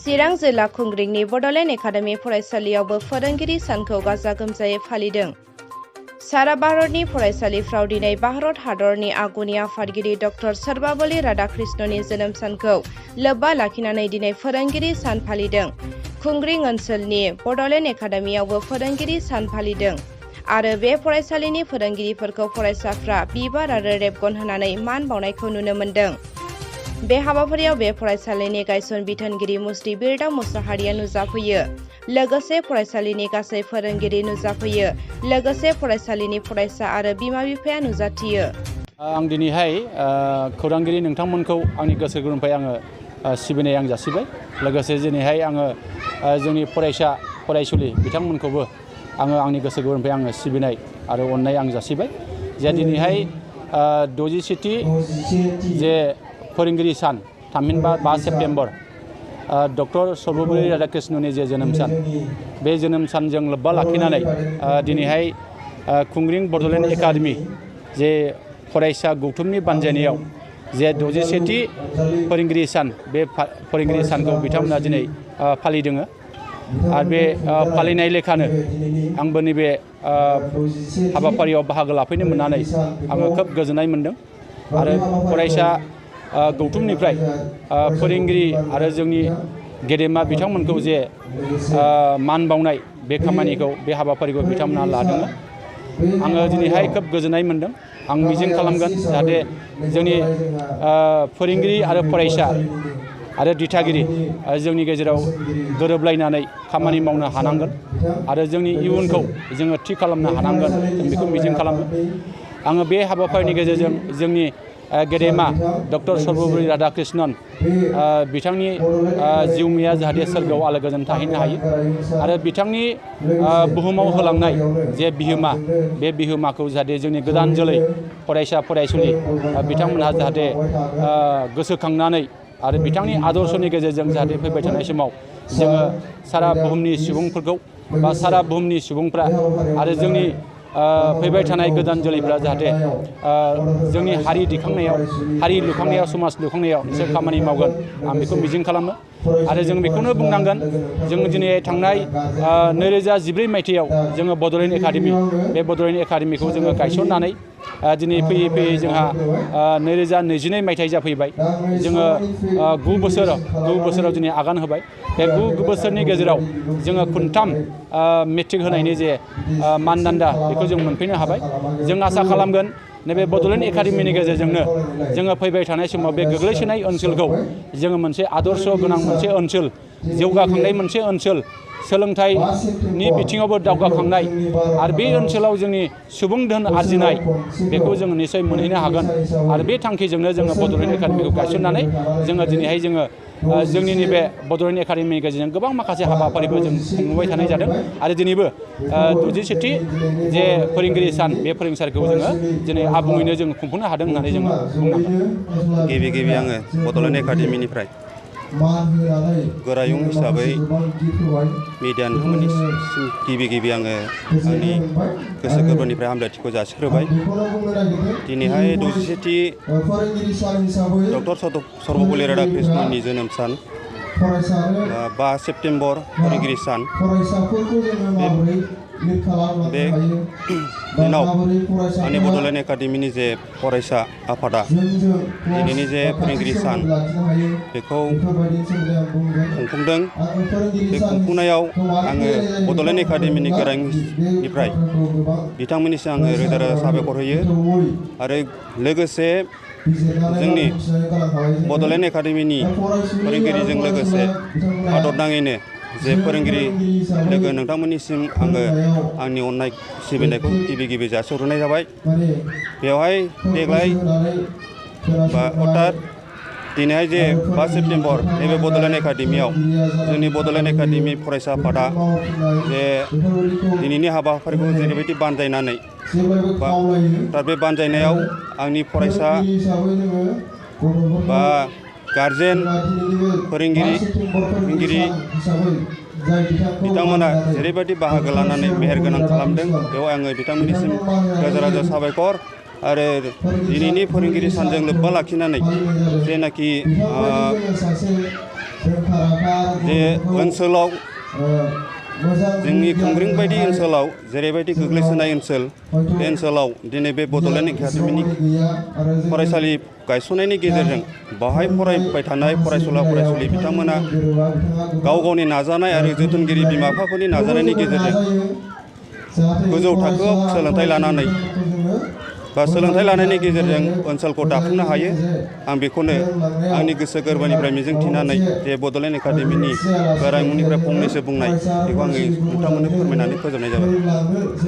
चिरां जिल्ला खुंग्रिंनि बड'लेण्ड एकाडेमि फरायसालियावबो फोरोंगिरि सानखौ गाजा गोमजायै फालिदों। सारा भारतनि फरायसालिफ्राव दिनै भारत हादरनि आगुनि आफादगिरि डक्टर सर्वपल्ली राधाकृष्णननि जोनोम सानखौ लोब्बा लाखिनानै दिनै फोरोंगिरि सान फालिदों। खुंग्रिं ओनसोलनि बड'लेण्ड एकाडेमियावबो फोरोंगिरि सान फालिदों आरो बे फरायसालिनि फोरोंगिरिफोरखौ फरायसाफ्रा बिबार आरो रेबगन होनानै मान बावनायखौ नुनो मोन्दों। बे हाबाफारियाव बे फरायसालिनि गायसन बिथोनगिरि मुस्रि बिरदाव मुसाहारिया नुजाफैयो। लोगोसे फरायसालिनि गासै फोरोंगिरि नुजाफैयो। लोगोसे फरायसालिनि फरायसा आरो बिमा बिफाया नुजाथियो। आं दिनैहाय खौरांगिरि नोंथांमोनखौ आंनि गोसो गोरबोनिफ्राय आङो सिबिनाय आं जासिबाय। लोगोसे दिनैहाय आङो जोंनि फरायसा फरायसुलि बिथांमोनखौबो आङो आंनि गोसो गोरबोनिफ्राय आङो सिबिनाय आरो अननाय आं जासिबाय। जे दिनैहाय 67थि जे फोरोंगिरि सान थामहिनबा 5 सेप्तेम्बर डक्टर सर्वपल्ली राधाकृष्णननि जे जोनोम सान, बे जोनोम सानजों लोब्बा लाखिनानै दिनैहाय खुंग्रिं बड'लेण्ड एकाडेमि जे फरायसा गौथुमनि बानजायनायाव जे 67थि फोरोंगिरि सान, बे फोरोंगिरि सानखौ बिथांमोना दिनै फालिदों। आरो बे फालिनाय लेखानो आंबो नैबे हाबाफारियाव बाहागो लाफैनो मोननानै आङो खोब गोजोननाय मोन्दों। आरो फरायसा गौथुमनिफ्राय फोरोंगिरि आरो जोंनि गेदेमा बिथांमोनखौ जे मान बावनाय बे खामानिखौ, बे हाबाफारिखौ बिथांमोनहा लादों। आङो दिनैहाय खोब गोजोननाय मोन्दों। आं मिजिं खालामगोन जाहाथे जोंनि फोरोंगिरि आरो फरायसा आरो दिथागिरि जोंनि गेजेराव गोरोबलायनानै खामानि मावनो हानांगोन आरो जोंनि इयुनखौ जोङो थि खालामनो हानांगोन, जों बेखौ मिजिं खालामो। आङो बे हाबाफारिनि गेजेरजों जोंनि गेदेमा डक्टर सर्वपल्ली राधाकृष्णन बिथांनि जिउमाया जाहाथे सोरगोआव आलो गोजोन थाहैनो हायो आरो बिथांनि बुहुमाव होलांनाय जे बिहोमा, बे बिहोमाखौ जाहाथे जोंनि गोदान जोलै फरायसा फरायसुलि बिथांमोनहा जाहाथे गोसोखांनानै आरो बिथांनि आदर्शनि गेजेरजों जाहाथे फैबाय थानाय समाव जोङो सारा बुहुमनि सुबुंफोरखौ बा सारा बुहुमनि सुबुंफ्रा आरो जोंनि फैबाय थानाय गोदान जोलैफ्रा जाहाथे जोंनि हारि दिखांनायाव, हारि लुखांनायाव, समाज लुखांनायाव बिसोर खामानि मावगोन, आं बेखौ मिजिं खालामो। आरो जों बेखौनो बुंनांगोन, जों दिनै थांनाय 2014 मायथाइयाव जोङो बड'लेण्ड एकाडेमि, बे बड'लेण्ड एकाडेमिखौ जोङो गायसननानै दिनै फैयै फैयै जोंहा 2022 मायथाइ जाफैबाय। जोङो 9 बोसोराव दिनै आगान होबाय। बे 9 बोसोरनि गेजेराव जोङो खनथाम मेट्रिक होनायनि जे मानदान्दा बेखौ जों मोनफैनो हाबाय। जों आसा खालामगोन नैबे बड'लेण्ड एकाडेमिनि गेजेरजोंनो जोङो फैबाय थानाय समाव बे गोग्लैसोनाय ओनसोलखौ जोङो मोनसे आदर्श गोनां मोनसे ओनसोल, जौगाखांनाय मोनसे ओनसोल, सोलोंथाइनि बिथिङावबो दावगाखांनाय आरो बे ओनसोलाव जोंनि सुबुं धोन आरजिनाय बेखौ जोङो निश्चय मोनहैनो हागोन। आरो बे थांखिजोंनो जोङो बड'लेण्ड एकाडेमिखौ गायसननानै जोङो दिनैहाय जोंनि नैबे बड'लेण्ड एकाडेमिनि गेजेरजों गोबां माखासे हाबाफारिबो जों खुंबोबाय थानाय जादों। आरो दिनैबो 67थि जे फोरोंगिरि सान, बे फोरोंसालिखौ जोङो दिनै आबुङैनो जों खुंफुंनो हादों होननानै जोङो बुंनांगोन। गिबि आङो बड'लेण्ड एकाडेमिनिफ्राय गोरायुं हिसाबै मिडिया नोंथांमोननिसिम गिबि आङो आंनि गोसो गोरबोनिफ्राय हामलायथिखौ जासिग्रोबाय। दिनैहाय 67थि डक्टर सर्वपल्ली राधाकृष्णननि जोनोम सान, 5 सेप्तेम्बर फोरोंगिरि सान, बे दिनाव आंनि बड'लेण्ड एकाडेमिनि जे फरायसा आफादा दिनैनि जे फोरोंगिरि सान बेखौ खुंफुंदों। बे खुंफुंनायाव आङो बड'लेण्ड एकाडेमिनि गोरायुंनिफ्राय बिथांमोननिसिम आङो रोजा रोजा साबायखर होयो। आरो लोगोसे जोंनि बड'लेण्ड एकाडेमिनि फोरोंगिरिजों लोगोसे हादरनाङैनो जे फोरोंगिरि लोगो नोंथांमोननिसिम आङो आंनि अननाय सिबिनायखौ गिबि जासिहरनाय जाबाय। बेवहाय देग्लाय दिनैहाय जे 5 सेप्तेम्बर नैबे बड'लेण्ड एकाडेमियाव जोंनि बड'लेण्ड एकाडेमि फरायसा आफादा जे दिनैनि हाबाफारिखौ जेरैबायदि बानजायनानै दा बे बानजायनायाव आंनि फरायसा बा गारजेन, फोरोंगिरि बिथांमोना जेरैबायदि बाहागो लानानै मेहेरगोनां खालामदों, बेयाव आङो बिथांमोननिसिम रोजा रोजा साबायखर आरो दिनैनि फोरोंगिरि सानजों लोब्बा लाखिनानै जेनाखि जे ओनसोलाव जोंनि खुंग्रिं बायदि ओनसोलाव जेरैबायदि गोग्लैसोनाय ओनसोल बे ओनसोलाव दिनै बे बड'लेण्ड एकाडेमिनि फरायसालि गायसननायनि गेजेरजों बाहाय फरायबाय थानाय फरायसुला फरायसुलि बिथांमोना गाव गावनि नाजानाय आरो जोथोनगिरि बिमा बिफाफोरनि नाजानायनि गेजेरजों गोजौ थाखोआव सोलोंथाइ लानानै बा सोलोंथाइ लानायनि गेजेरजों ओनसोलखौ दाफुंनो हायो। आं बेखौनो आंनि गोसो गोरबोनिफ्राय मिजिंथिनानै जे बड'लेण्ड एकाडेमिनि गोरायुंनिफ्राय फंनैसो बुंनाय बेखौ आङो नोंथांमोननो फोरमायनानै फोजोबनाय जाबाय।